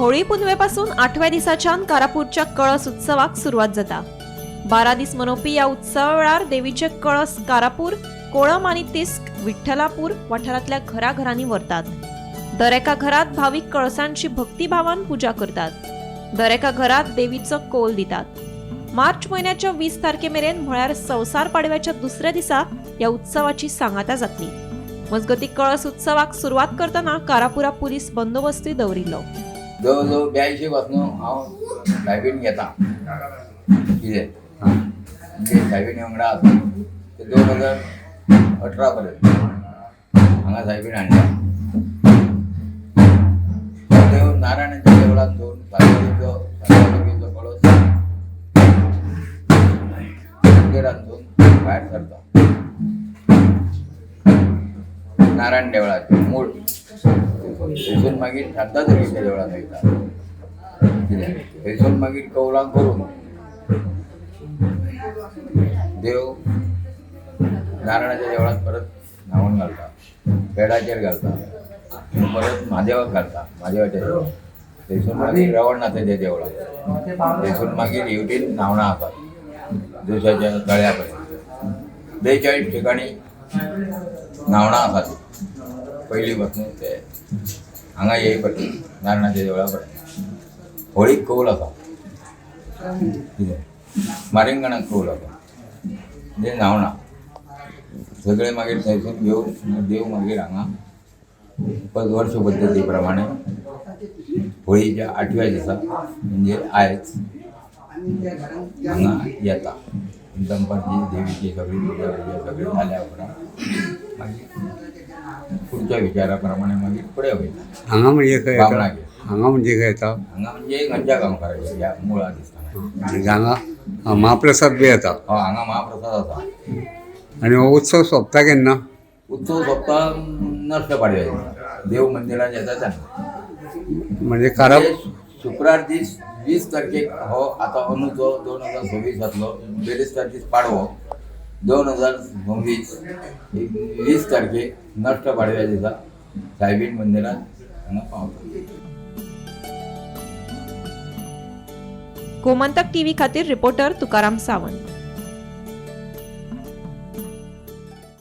होळी पुनवेपासून आठव्या दिसाच्यान कारापूरच्या कळस उत्सवाक सुरवात जाता. 12 दीस मनोवपी ह्या उत्सवा वेळार देवीचे कळस कारापूर, कोळम आनी तिस्क विठ्ठलापूर वाठारांतल्या घराघरांनी व्हरतात. दर एका घरात भावीक कळसांची भक्तिभावान पूजा करतात. दर एका घरात देवीचो कोल दितात. मार्च म्हयन्याच्या 20 तारखे मेरेन म्हळ्यार संवसार पाडव्याच्या दुसऱ्या दिसा ह्या उत्सवाची सांगाता जातली. मजगती कळस उत्सवाक सुरवात करतना कारापुरा पुलीस बंदोबस्तूय दवरिल्लो. जवळ जवळ 82 पासून हांव सायबीण घेता. कितें म्हणजे सायबीण वांगडा आसा ते 2018 पर्यंत हांगा सायबीण हाडल्या. देव नारायणाच्या देवळांत दवरून सातेरीचो कळस मंदिरांतून भायर सरता नारायण देवळाचे मूळ. थंयसून मागीर शांतादुर्गेच्या देवळांत वयता. कितें थंयसून मागीर कौलां करून देव नारायणाच्या देवळांत परत न्हावून घालता, पेडाचेर घालता, परत म्हादेवाक घालता म्हादेवाच्या देवळांत. थंयसून मागीर रवळनाथाच्या देवळांत, थंयसून मागीर हेवटेन न्हावणां आसात जोशाच्या तळ्या पर्यंत 42 ठिकाणी न्हावणां आसात. पयलीं पासून ते हांगा येई पर्यंत नारायणाच्या देवळा पर्यंत होळीक कौल आसा. कितें मारिंगणाक कौल आसा, म्हणजे न्हावणां सगळे. मागीर थंयसून घेवन देव मागीर हांगा वर्ष पद्दती प्रमाणे होळीच्या आठव्या दिसा म्हणजे आयज हांगा येता. दनपारची देवीची सगळी पुजा बिजा सगळी जाल्या उपरांत मागीर पुढच्या विचारा प्रमाणे मागीर फुडें वयता. हांगा म्हणजे खंय येता? बामणागेर. हांगा म्हणजे खंय येता? हांगा म्हणजे खंयच्या गांवकाराचे ह्या मुळा दिसतना. म्हणजे हांगा महाप्रसाद बी येता? हय, हांगा महाप्रसाद आसा. आनी हो उत्सव सोंपता केन्ना? उत्सव सोंपता नश्ट पाडव्या दिसा, देव मंदिरात येता तेन्ना. म्हणजे कारा म्हणजे शुक्रार दीस 20 तारखेक हो आतां अंदूचो 2026 जातलो. बिरेस्तार दीस पाडवो 2026 20 तारखेक नश्ट पाडव्या दिसा सायबीण मंदिरात हांगा पावता. गोमंतक टीव्ही खातीर रिपोर्टर तुकाराम सावंत.